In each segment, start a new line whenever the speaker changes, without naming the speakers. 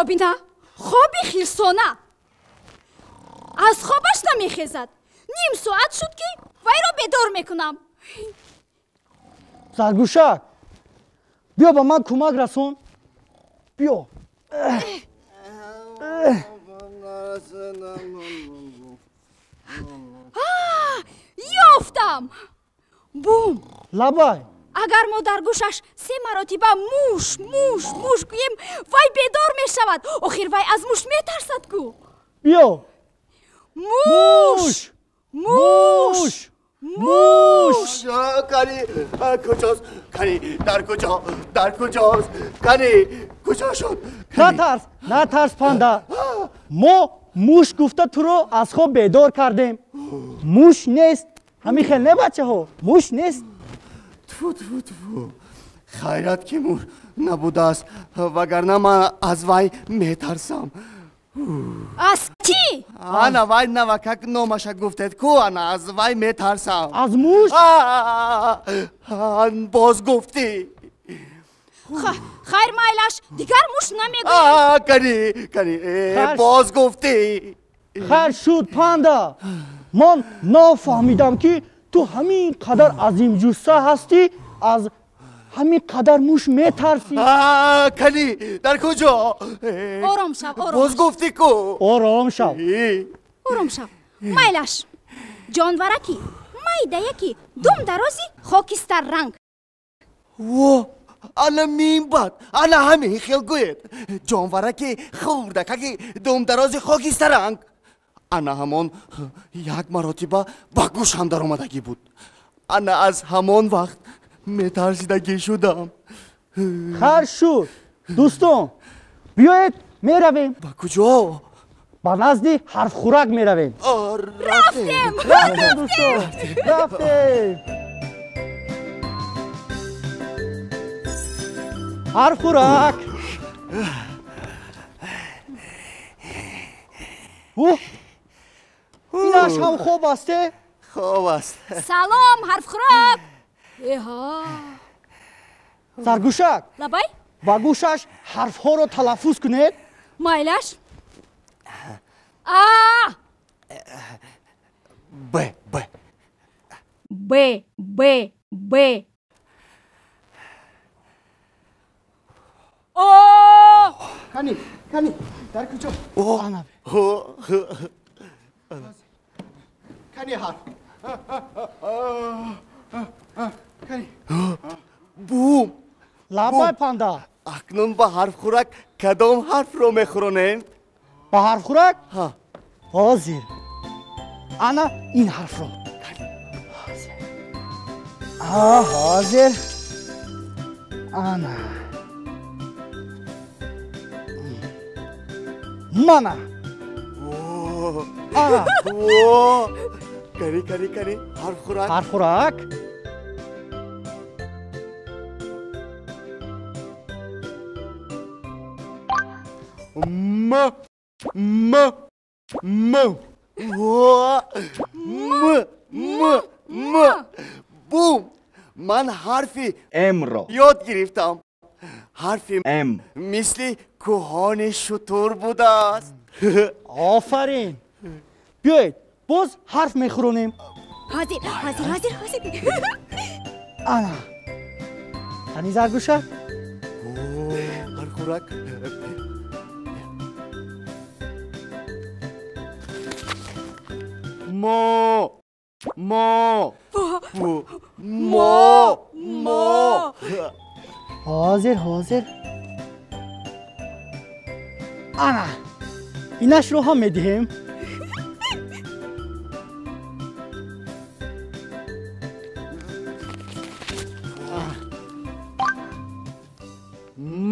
Бина, хоби хирсона. Аз хобаш намехезад. Ним соат шуд, ки вайро бедор мекунам.
Заргӯшак, биё, ба ман кӯмак расон, биё.
Ёфтам! Бум!
Лабай.
Агар мо дар гӯшаш се маротиба муш, муш, муш гӯем, вай бедор мешавад. Охир вай аз муш метарсад ку.
Биё.
Муш, муш, муш.
Кани, куҷост? Кани, дар куҷо, дар куҷост? Кани, куҷо шуд?
Натарс, натарс, Панда. Мо муш гуфта туро аз хоб бедор кардем. Муш нест. Ҳамин хел не, бачаҳо? Муш нест.
Тфу, тфу, тфу, хайрат, ки муш набудааст, вагарна ман аз вай метарсам.
Аз чӣ?
Ана вай навакак номаша гуфтед ку, ана аз вай метарсам.
Аз муш?
Боз гуфтӣ.
Хайр, майлаш, дигар муш намегӯем.
Кани, кани, боз гуфтӣ.
Хайр шуд, Панда. Ман нафаҳмидам, ки ту ҳамин қадар азимҷусса ҳастӣ, аз ҳамин қадар муш метарсӣ.
Кани, дар куҷо?
Ором шав, ором.
Боз гуфтӣ ку.
Ором шав.
Ором шав. Майлаш, ҷонвараки майдаяки дум дарози хокистарранг.
Во, ана минбад ана ҳамин хел гӯед: ҷонвараки хурдакаки думдарози хокистаранг. Ана ҳамон як маротиба ба гӯшам даромадагӣ буд. Ана аз ҳамон вақт метарсидагӣ шудам.
Хайр шуд, дӯстон, биёед, меравем.
Ба куҷо?
Ба назди Ҳарфхӯрак меравем.
Рафтем!
Рафтем, дӯстон, рафтем. Ҳарфхӯрак! Инаш ҳам хоб аст, э?
Хоб аст.
Салом, Ҳарфхӯрак! Эҳо!
Заргӯшак!
Лабай.
Ба гӯшаш ҳарфҳоро талаффуз кунед.
Майлаш. А.
Б, Б.
Б, Б, Б. О.
Кани, кани, дар куҷо? Ана.
Кани ҳарф, кани? Бум!
Лабай, Панда.
Акнун ба Ҳарфхӯрак кадом ҳарфро мехӯронем?
Ба Ҳарфхӯрак? Ҳозир, ана ин ҳарфро. Ҳозир, ана, мана.
Кани, кани, кани ҳарфхӯрак?
Ҳарфхӯрак.
М, М, М. М, М, М. Бум! Ман ҳарфи
Мро
ёд гирифтам. Ҳарфи
М
мисли кӯҳони шутур будааст.
Офарин! Биёед, боз ҳарф мехӯронем.
Ҳозир, ҳозир, ҳозир, ҳозир.
Ана, қани, Заргӯшак?
Ҳарфхӯрак. Мо, мо, мо, мо.
Ҳозир, ҳозир, ана инашро ҳам медиҳем.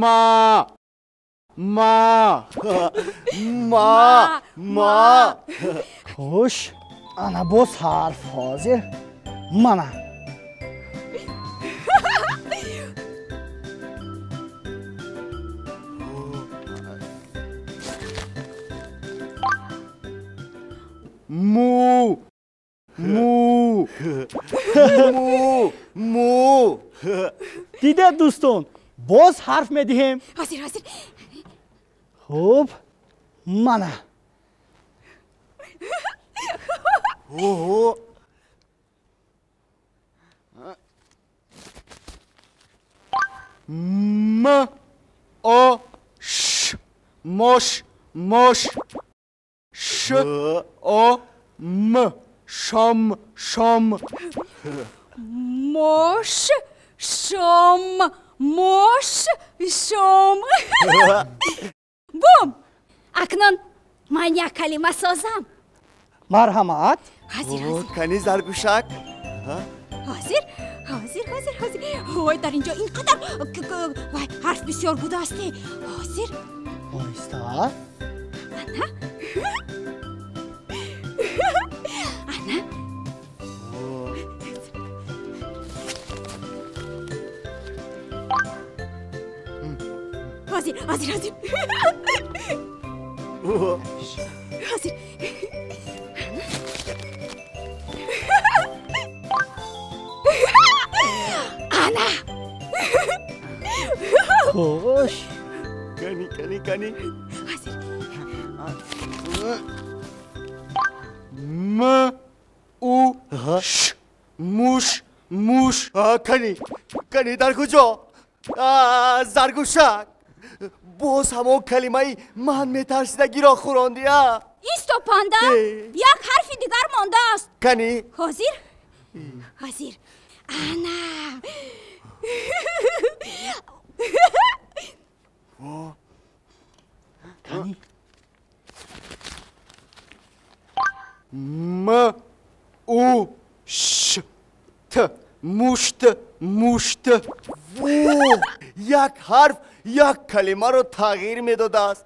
Ма, ма, ма, ма.
Хуш, ана боз ҳарф. Ҳозир, мана.
Му, му, му, му.
Дидед, дӯстон, боз ҳарф медиҳем.
Ҳозир, ҳозир.
Хуб, мана.
Оҳо. М О Ш мош мош Ш О М шом шом.
Мош шом мош шом. Бум! Акнун ман як калима созам.
Марҳамат.
Ҳозир, ҳозир.
Кани Заргӯшак?
Ҳозир, ҳозир, ҳозир, ҳозир. Ой, дар инҷо ин қадар вай ҳарф бисёр будааст. Ҳозир.
Оҳиста.
Ана. Ана. Ҳозир, ҳозир, ҳозир. Ҳозир. Ана.
Хуш.
Кани, кани, кани.
Ҳозир.
М У Ш муш муш. Кани, кани дар куҷо? Заргӯшак. Боз ҳамон калимаи ман метарсидагиро хӯрондӣ, а?
Исто, Панда, як ҳарфи дигар мондааст.
Кани?
Ҳозир, ҳозир. Ана.
Кани?
М У Ш Т мушт мушт. Во, як ҳарф як калимаро тағйир медодааст.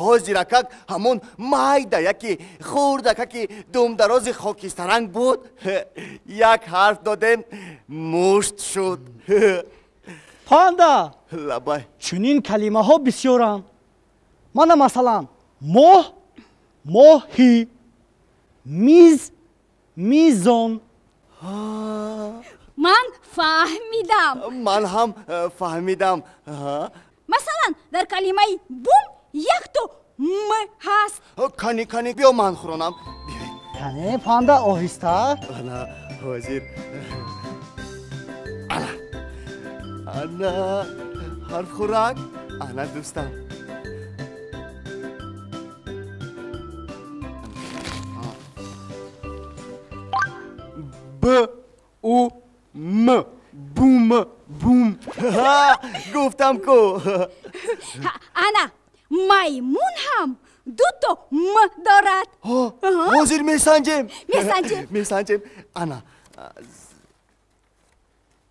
Ҳозиракак ҳамон майда яки хурдакаки думдарози хокистаранг буд. Як ҳарф додем, мушт шуд.
Панда!
Лабай.
Чунин калимаҳо бисёранд. Мана масалан, моҳ, моҳӣ, миз, мизон.
Ман фаҳмидам.
Ман ҳам фаҳмидам.
Масалан, дар калимаи бум якто м ҳаст.
Кани, кани, биё ман хӯронам.
Кане, Панда, оҳиста.
Ана, ҳозир. Ана, ана, ҳарфхӯрак. Ана, дӯстам. Б У М бум бум. Гуфтам ку.
Ана, маймун ҳам дуто м дорад.
Ҳозир месанҷем.
Месанҷем.
Месанҷем. Ана,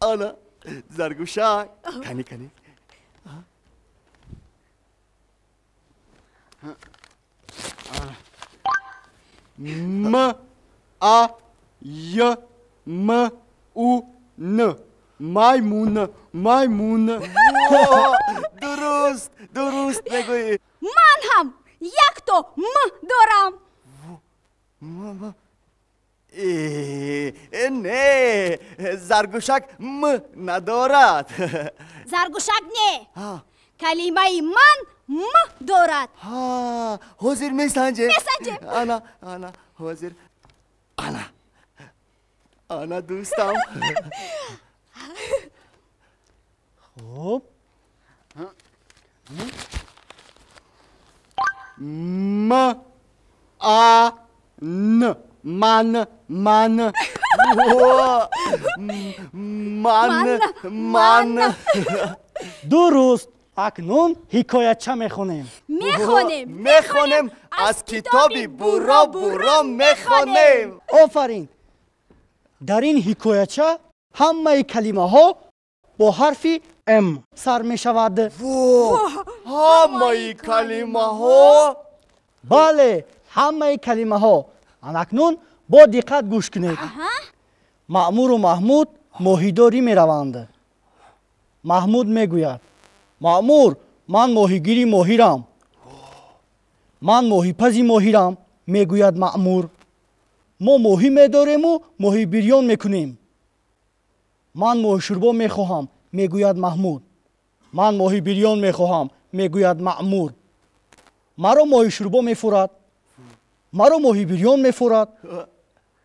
ана, Заргӯшак. Кани, кани. М А Й М У Н маймун маймун. Дуруст, дуруст мегӯӣ.
Ман ҳам якто м дорам.
Не, Заргӯшак м надорад.
Заргӯшак не, калимаи ман м дорад.
Ҳозир месанҷем.
Месанҷем.
Ана, ана, ҳозир. Ана, ана, дӯстам.
Хуб.
М А Н ман ман. Ман ман.
Дуруст. Акнун ҳикоятча мехонем.
Мехонем.
Мехонем, аз китоби Буро буро мехонем.
Офарин. Дар ин ҳикоятча ҳамаи калимаҳо бо ҳарфи М сар мешавад.
Ҳамаи калимаҳо?
Бале, ҳамаи калимаҳо. Анакнун бо диққат гӯш кунед. Маъмуру Маҳмуд моҳидорӣ мераванд. Маҳмуд мегӯяд: Маъмур, ман моҳигири моҳирам. Ман моҳипази моҳирам, мегӯяд Маъмур. Мо моҳӣ медорему моҳибирён мекунем. Ман моҳишӯрбо мехоҳам, мегӯяд Маҳмуд. Ман моҳибирён мехоҳам, мегӯяд Маъмур. Маро моҳи шӯрбо мефурад, маро моҳи бирён мефурад.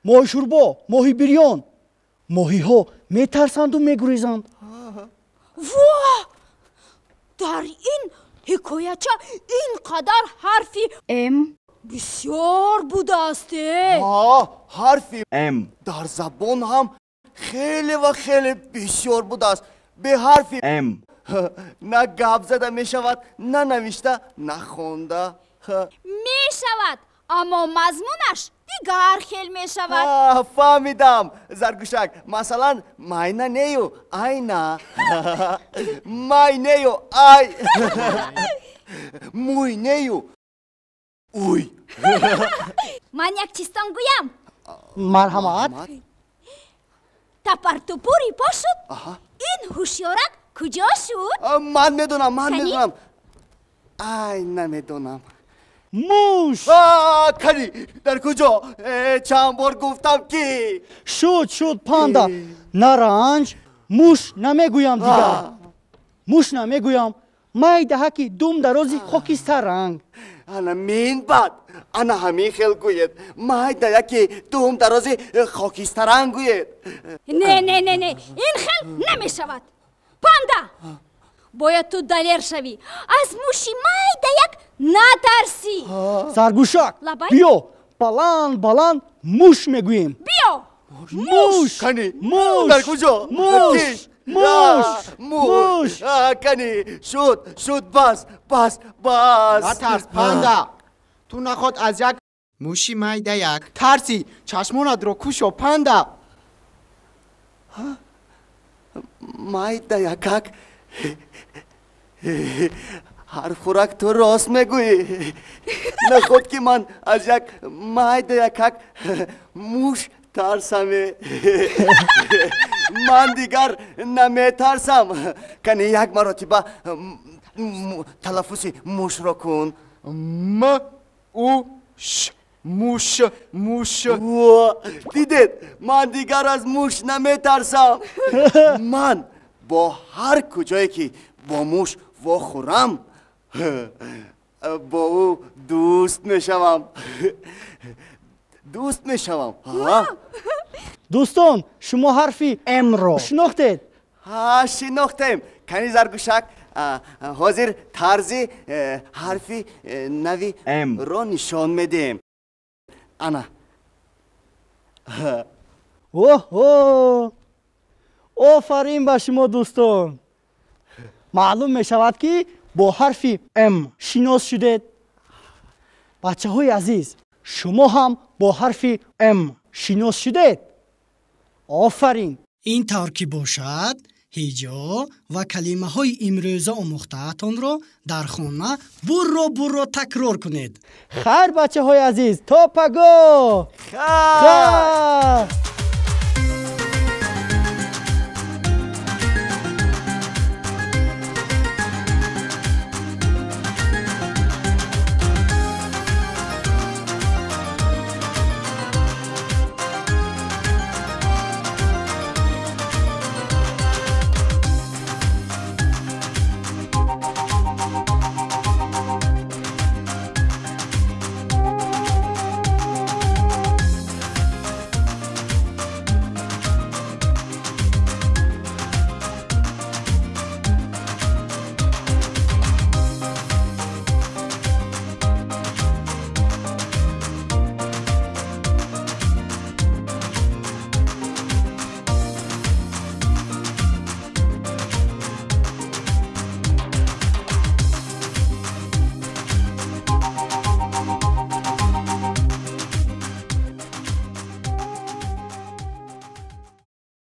Моҳи шӯрбо, моҳи бирён. Моҳиҳо метарсанду мегурезанд.
Во! Дар ин ҳикояча ин қадар ҳарфи
М
бисёр будааст.
Ҳарфи
М
дар забон ҳам хеле ва хеле бисёр будааст. Бе ҳарфи
М
на гап зада мешавад, на навишта, на хонда.
Мешавад, аммо мазмунаш дигар хел мешавад.
Фаҳмидам, Заргӯшак. Масалан, майна нею айна, май нею ай, муй нею уй.
Ман як чизтон гӯям.
Марҳамат.
Тапартупури по шуд, ин ҳушёрак куҷо шуд?
Ман медонам, ман медонам. Ай, намедонам.
Муш.
Кани, дар куҷо? Чанд бор гуфтам ки.
Шуд, шуд, Панда, наранҷ. Муш намегӯям дигар, муш намегӯям. Майдаҳаки дум дарози хокистарранг.
Ана мин баъд ана ҳамин хел гӯед: майдаяки дум дарози хокистаранг гӯед.
Не, не, не, не, ин хел намешавад. Панда, бояд ту далер шавӣ, аз муши майдаяк натарсӣ.
Заргӯшак, биё, баланд баланд муш мегӯем.
Биё.
Муш.
Кани?
Муш.
Дар куҷо?
Муш, муш, муш.
Кани, шуд, шуд, бас, бас, бас.
Натарс, Панда. Ту наход аз як муши майдаяк тарсӣ. Чашмонатро кушо, Панда.
Майдаякак. Ҳар хӯрак, ту рост мегӯӣ. Наход ки ман аз як майдаякак муш тарсаме. Ман дигар наметарсам. Кани, як маротиба талаффузи мушро кун.
М, у, ш, муш, муш.
Дидед, ман дигар аз муш наметарсам. Ман бо ҳар куҷое ки бо муш вохӯрам, бо ӯ дӯст мешавам, дӯст мешавам.
Дӯстон, шумо ҳарфи
М-ро
шинохтед?
Ҳа, шинохтем. Кани, Заргӯшак, ҳозир тарзи ҳарфи нави
М
ро нишон медиҳем. Ана.
Оҳо, офарин ба шумо, дӯстон. Маълум мешавад, ки бо ҳарфи
М
шинос шудед. Бачаҳои азиз, шумо ҳам бо ҳарфи
М
шинос шудед. Офарин.
Ин тавр ки бошад, ҳиҷо ва калимаҳои имрӯза омӯхтаатонро дар хона бурро бурро такрор кунед.
Хайр, бачаҳои азиз, то пагоҳ.
Хайр.
Хайр.